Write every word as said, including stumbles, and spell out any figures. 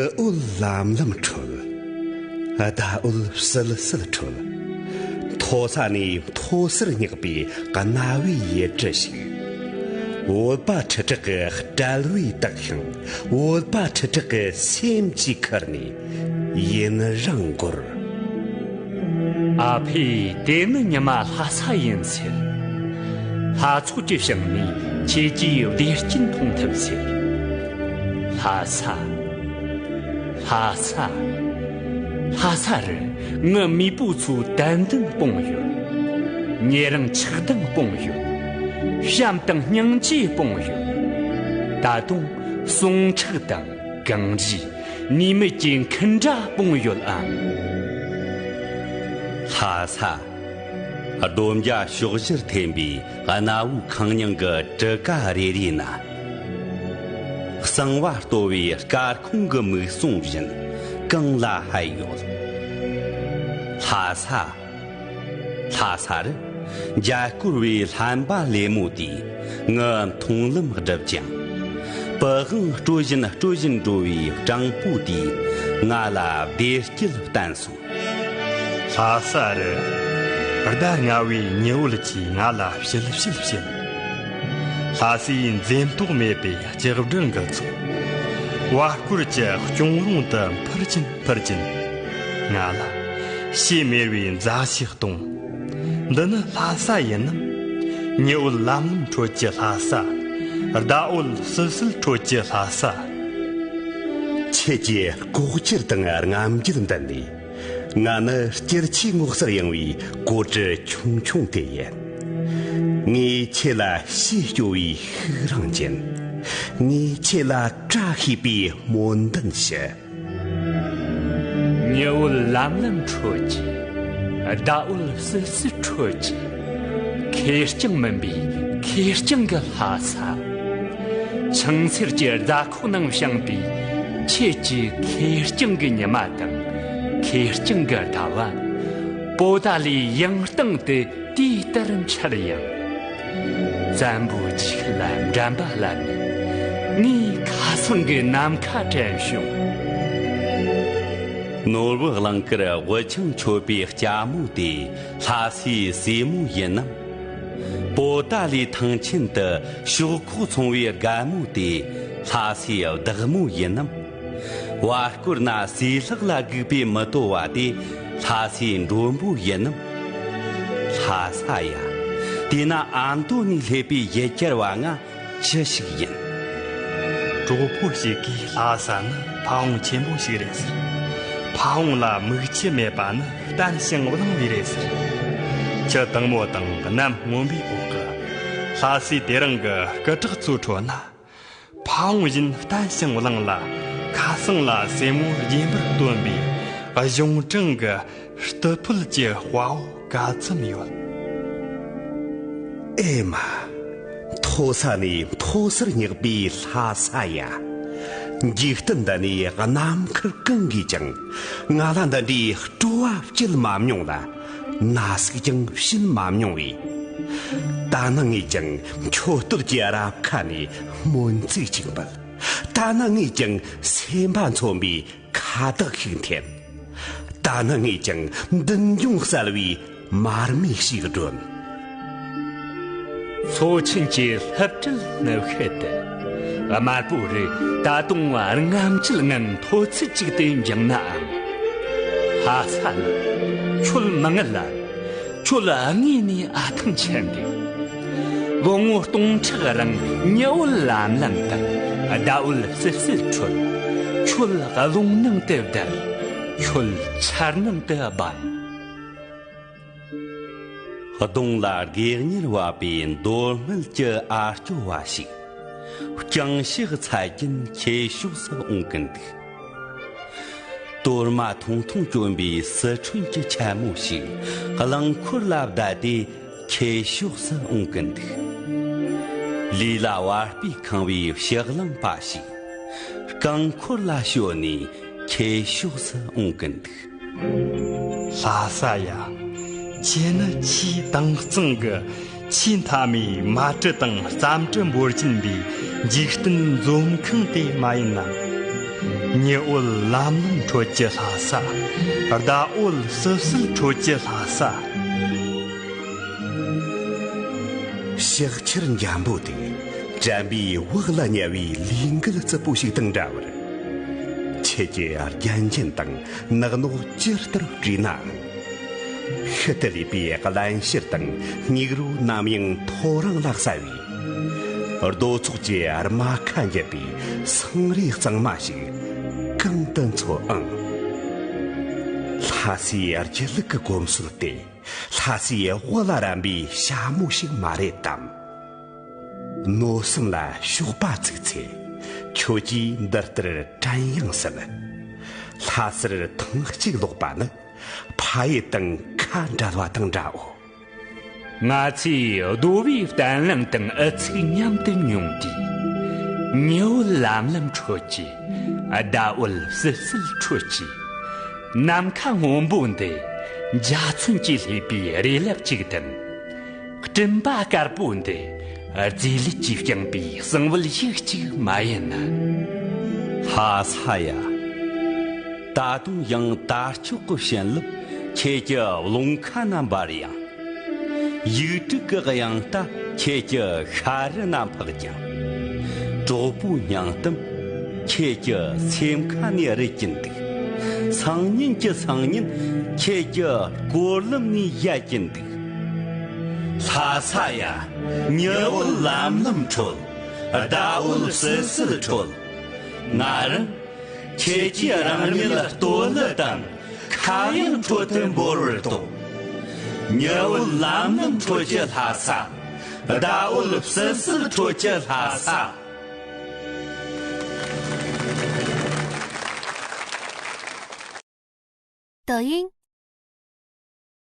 འོད་ལམ་ལམ་འཕྲོ། ཟླ་འོད་བསིལ་བསིལ་འཕྲོ། མཐོ་ས་ནས་མཐོ་སར་བསྙེགས་པའི་རྣ་བའི་ཡུལ་གྲུ་ཞིག་བོད་པ་ཁྲི་ཕྲག་གི་དཔྲལ་བའི་དག་ཤིང་། བོད་པ་ཁྲི་ཕྲག་གི་སེམས་ཀྱི་ཁུར་ནས་ཡུན་རིང་འགོར། ཨ་ཕས་དེ་ནི་ཉི་མ་ལྷ་ས་ཡིན་ཟེར། ལྷ་ཚོགས་ཀྱི་ཞིང་ནས་ཁྱེད་ཀྱིས་བདེ་སྐྱིད་མཐོང་ཐུབ་ཟེར། ལྷ་ས། ལྷ་ས། ལྷ་ས་རུ་ངའི་མེས་པོ་ཚོའི་དད་འདུན་སྤུངས་ཡོད། ཉེ་རིང་ཆགས་སྡང་སྤུངས་ཡོད། བྱམས་དང་སྙིང་རྗེ་སྤུངས་ཡོད། ད་དུང་ཟུངས་ཁྲག་དང་གངས་རི། ནུས་མེད་ཀྱི་འཁུན་སྒྲ་སྤུངས་ཡོད་ཨང་། ལྷ་ས། སྡོམ་རྒྱ་ཕྱོགས་བཞིར་འཐེན་པའི་གནའ་བོའི་ཁང་རྙིང་གི་གྲུ་ཁ་རེ་རེ་ན། གསང་བ་གཏོར་བའི་སྐར་ཁུང་གི་མིག་ཟུང་བཞིན་གང་ལ་ཧད་ཡོད། ལྷ་ས། ལྷ་ས་རུ་འཇའ་སྐོར་བའི་ལྷན་པ་ལེབ་མོ་དེས་ངའི་མཐོང་ལམ་བསྒྲིབས་ཀྱང་། པི་ཝང་དཀྲོལ་བཞིན་དཀྲོལ་བཞིན་འགྲོ་བའི་སྤྲང་པོ་དེས་ང་ལ་བདེ་སྐྱིད་བསྟན་སོང་། ལྷ་ས་རུ་ཟླ་ལྔ་བའི་ཉི་འོད་ཀྱིས་ང་ལ་བྱིལ་བྱིལ་བྱེད། ལྷ་སའི་འཛེམ་དོགས་མེད་པའི་ལྕགས་སྒྲོག་གི་ཚོགས། བར་སྐོར་གྱི་གཅོང་རོང་དུ་འཕུར་གྱིན་འཕུར་གྱིན། ང་ལ་ཕྱེ་མེར་བའི་མཛའ་བཤེས་གཏོང་། འདི་ནི་ལྷ་ས་ཡིན་ནམ། ཉི་འོད་ལམ་ལམ་ཁྲོད་ཀྱི་ལྷ་ས། ཟླ་འོད་བསིལ་བསིལ་ཁྲོད་ཀྱི་ལྷ་ས། ཁྱེད་ཀྱི་ལྐོག་གྱུར་དང་རྔམ་བརྗིད་འདི་ནས། ང་ནི་སྐྱིད་ཆུའི་ངོགས་སུ་གཡེང་བའི་གོ་གྲུ་ཆུང་ཆུང་དེ་ཡིན། ངས་ཁྱེད་ལ་ཕྱི་སྐྱོ་བའི་ཤུགས་རིང་ཅན། ངས་ཁྱེད་ལ་བཀྲ་ཤིས་པའི་སྨོན་འདུན་ཞུ། ཉི་འོད་ལམ་ལམ་ཁྲོད་ཀྱི། ཟླ་འོད་བསིལ་བསིལ་ཁྲོད་ཀྱི། ཁེར་རྐྱང་མིན་པའི་ཁེར་རྐྱང་གི་ལྷ་ས། ཆང་སེར་གྱི་རྫ་ཁོག་ནང་བཞེངས་པའི་ཁྱེད་ཀྱི་ཁེར་རྐྱང་གི་ཉི་མ་དང་ཁེར་རྐྱང་གི་ཟླ་བ། པོ་ཏཱ་ལའི་ཡང་སྟེང་དུ་དུས་ལྟར་འཆར་ཡང་། བཙན་པོའི་འཇིགས་ལ་འགྲན་པ་ལ་ནི། ངའི་ཁ་སང་གི་ནམ་མཁའ་དྲན་བྱུང་། ནོར་བུ་གླིང་དཀར་དབུ་ཆང་མཆོད་པའི་ལྕགས་མོ་དེ་ལྷ་སའི་སྲས་མོ་ཡིན་ནམ། པོ་ཏཱ་ལའི་ཐང་ཆེན་དུ་ཤོག་ཁོག་འཚོང་བའི་རྒན་མོ་དེ་ལྷ་སའི་བདག་མོ་ཡིན་ནམ། བར་སྐོར་ན་ཟས་ལྷག་ལ་སྒུག་པའི་མི་དོ་བ་དེ་ལྷ་སའི་མགྲོན་པོ་ཡིན་ནམ། ལྷ་ས་ཡ། དེས་ན་ཨ་མདོ་ནས་སླེབས་པའི་ཡུལ་གྱར་བ་ང་ཅི་ཞིག་ཡིན། གྲོགས་པོ་ཞིག་གིས་ལྷ་ས་ནི་ཕ་བོང་ཆེན་པོ་ཞིག་རེད་ཟེར། ཕ་བོང་ལ་མིག་ཆུ་མེད་པ་ནི་བརྟན་ཞིང་བརླིང་བས་རེད་ཟེར། ཆུ་དྭངས་མོ་དང་གནམ་སྔོན་པོའི་འོག་གི་ལྷ་སའི་དེ་རིང་གི་སྐུ་དྲག་ཚོའི་ཁྲོད་ན། ཕ་བོང་བཞིན་བརྟན་ཞིང་བརླིང་ལ། ཁ་སང་ལ་སྲས་མོ་རྒྱས་འབུར་སྟོན་པའི་གཞུང་དྲང་གི་རྟུལ་ཕོད་ཀྱི་དཔའ་བོ་ག་ཙམ་ཡོད། ཨེ་མ། མཐོ་ས་ནས་མཐོ་སར་བསྙེགས་པའི་ལྷ་ས་ཡ། འཇིག་རྟེན་འདི་ནས་ནམ་མཁར་གང་གིས་ཀྱང་ང་ལ་འདི་འདྲའི་སྤྲོ་བ་སྐྱེད་མ་མྱོང་ལ། ན་ཟུག་ཀྱང་བྱིན་མ་མྱོང་བས། ད་ནི་ངས་ཀྱང་མཆོད་བསྟོད་ཀྱི་རབ་ཁ་ནས་སྨོན་ཚིག་ཅིག་འབུལ། ད་ནི་ངས་ཀྱང་སེམས་པ་མཚོན་པའི་ཁ་བཏགས་ཤིག་འཐེན། ད་ནི་ངས་ཀྱང་མདུན་ལྗོངས་གསལ་བའི་མར་མེ་ཞིག་སྒྲོན། མཚོ་ཆེན་གྱི་ལྷུན་སྦྲེལ་སྣུབས་ཤུལ་དུ། དམར་པོ་རི་ད་དུང་རྔམ་བརྗིད་ངང་མཐོ་ཚད་ཅིག་ཏུ་འགྱིང་ནའང་། ལྷ་ས་ལ། ཁྱོད་མི་ངལ་ལ། ཁྱོད་དངོས་ནས་ཨ་ཐང་ཆད་འདུག་ལོ་ངོ་སྟོང་ཕྲག་རིང་ཉི་འོད་ལམ་ལམ་དང་ཟླ་འོད་བསིལ་བསིལ་ཁྲོད། ཁྱོད་རླུང་ནང་དུ་བརྡར། ཁྱོད་ཆར་ནང་དུ་སྦངས། གདོང་ལ་སྒེག་གཉེར་བབས་པའི་མདོ་སྨད་ཀྱི་ཨ་སྐྱོ་བ་ཞིག་རྐྱང་ཕྱག་འཚལ་གྱིན་ཁྱེད་ཕྱོགས་སུ་འོང་གིན་འདུག་གཏོར་མ་ཐུང་ཐུང་གྱོན་པའི་སི་ཁྲོན་གྱི་འཕྱ་སྨོད་ཞིག་རླངས་འཁོར་ལ་བསྡད་དེ་ཁྱེད་ཕྱོགས་སུ་འོང་གིན་འདུག་ལུས་ལ་བ་སྤུས་ཁེངས་པའི་ཕྱག་ལེན་པ་ཞིག་རྐང་འཁོར་ལ་ཞོན་ནས་ཁྱེད་ཕྱོགས་སུ་འོང་གིན་འདུག་ལྷ་ས་ཡ། ཁྱེད་ནི་ཆེས་དྭངས་གཙང་གི་ཆེས་མཐའ་མའི་མལ་གྲུ་དང་རྩྭ་འབྲུ་འབོར་གྱིན་པའི་འཇིག་རྟེན་འཛོམས་ཁང་དེ་མ་ཡིན་ནམ། ཉི་འོད་ལམ་ལམ་འཕྲོད་ཀྱི་ལྷ་ས། ཟླ་འོད་བསིལ་བསིལ་འཕྲོད་ཀྱི་ལྷ་ས། ཕྱག་ཕྱིར་འཇམ་པོ་དེ། དྲན་པའི་བག་ལ་ཉལ་བའི་ལས་འགུལ་རྩུབ་པོ་ཞིག་དང་འདྲ་བར། ཁྱེད་ཀྱི་རྒྱན་ཅན་དང་ནག་ནོག་ཇི་ལྟར་བྲིས་ནའང་། ཤུལ་དུ་ལུས་པའི་བརླན་གཤེར་དང་སྙིགས་རོ་ནམ་ཡང་ཐོ་རངས་ལ་གསལ་བའི། རྡོ་ཚོགས་ཀྱི་རྨ་ཁ་འགྱེད་པའི་སེང་རས་གཙང་མ་ཞིག་གང་དུ་འཚོལ་ཨང་། ལྷ་སའི་སྒྱིད་ལུག་གི་གོམས་སྲོལ་དེ་ལྷ་སའི་དབུ་ལ་རན་པའི་ཞྭ་མོ་ཞིག་མ་རེད་དམ། མནོ་བསམ་ལ་གཤོག་པ་ཚིག་ཚེ། ཁྱོད་ཀྱིས་འདི་ལྟར་དྲན་ཡང་སྲིད། ལྷ་སར་ཐེངས་གཅིག་ལོག་པ་ནི། ཕ་ཡུལ་དང་ཁ་འབྲལ་བ་དང་འདྲའོ། ང་ཚོས་རྡོ་བའི་བརྟན་བརླིང་དང་ཨུ་ཚུགས་མཉམ་དུ་མྱོང་དུས། ཉི་འོད་ལམ་ལམ་འཕྲོད་ཀྱི། ཟླ་འོད་བསིལ་བསིལ་འཕྲོད་ཀྱི། ནམ་མཁའ་སྔོན་པོ་འདི། འཇའ་ཚོན་གྱིས་བསླས་པའི་རི་ལེབ་ཅིག་དང་། སྤྲིན་པ་དཀར་པོ་འདི། རྫས་ལུད་ཀྱིས་བསྐྱངས་པའི་གསང་བུ་ལ་ཡིག་གཅིག་མ་ཡིན་ན། ལྷ་ས་ཡ། ད་དུང་ཡང་དར་ལྕོག་གི་བྱིན་རླབས་ཁྱེད་ཀྱི་རླུང་ཁ་ན་འབར་ཡང་། ཡིག་དྲུག་གི་དབྱངས་རྟ་ཁྱེད་ཀྱི་ཤ་རུ་ན་འཕགས་ཀྱང་། གྲོགས་པོའི་སྙིང་གཏམ་ཁྱེད་ཀྱི་སེམས་ཁ་ནས་རེད་ཀྱིན་འདུག། སང་ཉིན་གྱི་སང་ཉིན་ཁྱེད་ཀྱི་སྐོར་ལམ་ནས་ཡལ་གྱིན་འདུག། ལྷ་ས་ཡ། ཉི་འོད་ལམ་ལམ་འཕྲོད། ཟླ་འོད་བསིལ་བསིལ་འཕྲོད། ང་རང་ཁྱེད་ཀྱིས་རང་ཉིད་ལ་ལྟོ་ལི་དང་ཁ་གཡང་འཕྲོད་དུ་འབོར་བར་དོགས། ཉི་འོད་ལམ་ལམ་འཕྲོད་ཀྱི་ལྷ་ས། ཟླ་འོད་བསིལ་བསིལ་འཕྲོད་ཀྱི་ལྷ་ས། 抖音、